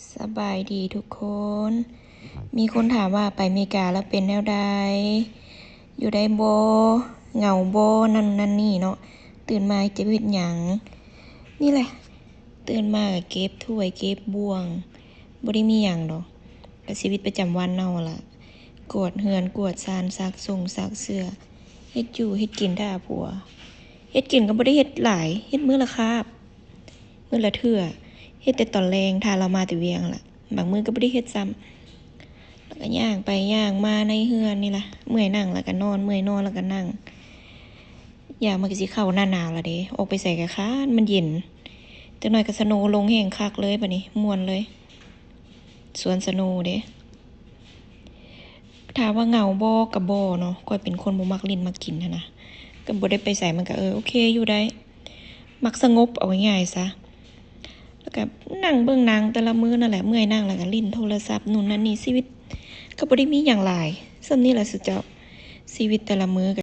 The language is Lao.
ສະບາຍດີທຸກຄົນ. ມີຄົນຖາມວ່າໄປເມກາແລ້ວເປັນແນວໃດ? ຢູ່ໄດ້ບໍ່? ເຫງົາບໍ່? ນັ້ນນັ້ນນີ້ເນາະ. ຕື່ນມາຈະເຮັດຫຍັງ? ນີ້ແຫຼະ, ຕື່ນມາກໍເກັບຖ້ວຍເກັບບ່ວງ, ບໍ່ໄດ້ມີຫຍັງດອກ, ກໍຊີວິດປະຈຳວັນເຮົາຫັ້ນລະ, ກວາດເຮືອນກວາດຊານ, ຊັກສົ່ງຊັກເສື້ອ, ເຮັດຢູ່ເຮັດກິນຖ້າຜົວ. ເຮັດກິນກໍບໍ່ໄດ້ເຮັດຫຼາຍ, ເຮັດມື້ລະຄາບ. ມື້ລະເທື່ອ, ເຮັດແຕ່ຕອນແລງ ຖ້າລາວມາແຕ່ວຽງຫັ້ນລະ, ບາງມື້ກໍບໍ່ໄດ້ເຮັດຊ້ຳ. ແລ້ວກໍຍ່າງໄປຍ່າງມາໃນເຮືອນນີ້ລະ, ເມື່ອຍນັ່ງແລ້ວກໍນອນ, ເມື່ອຍນອນແລ້ວກໍນັ່ງ. ຢາກມັນກໍຊິເຂົ້າໜ້າໜາວລະເດ້, ອອກໄປໃສກໍຄ້ານ, ມັນເຢັນ. ຈັກໜ້ອຍກໍສະໂນລົງແຮງຄັກເລີຍ, ບາດນີ້ມ່ວນເລີຍ. ສວນສະໂນເດ້. ຖາມວ່າເຫງົາບໍ່? ກໍບໍ່ເນາະ, ຂ້ອຍເປັນຄົນບໍ່ມັກຫຼິ້ນມັກກິນຫັ້ນນະ, ກໍບໍ່ໄດ້ໄປໃສ, ມັນກໍ ເອີ ໂອເຄ ຢູ່ໄດ້, ມັກສະຫງົບ ເອົາງ່າຍໆຊະ. ແລ້ວກໍນັ່ງເບິ່ງໜັງແຕ່ລະມື້ນັ້ນແຫຼະ, ເມື່ອຍນັ່ງແລ້ວກໍຫຼິ້ນໂທລະສັບ ໂນ່ນນັ້ນນີ້, ຊີວິດກໍບໍ່ໄດ້ມີຫຍັງຫຼາຍ, ສ່ຳນີ້ລະຊຸເຈົ້າ, ຊີວິດແຕ່ລະມື້.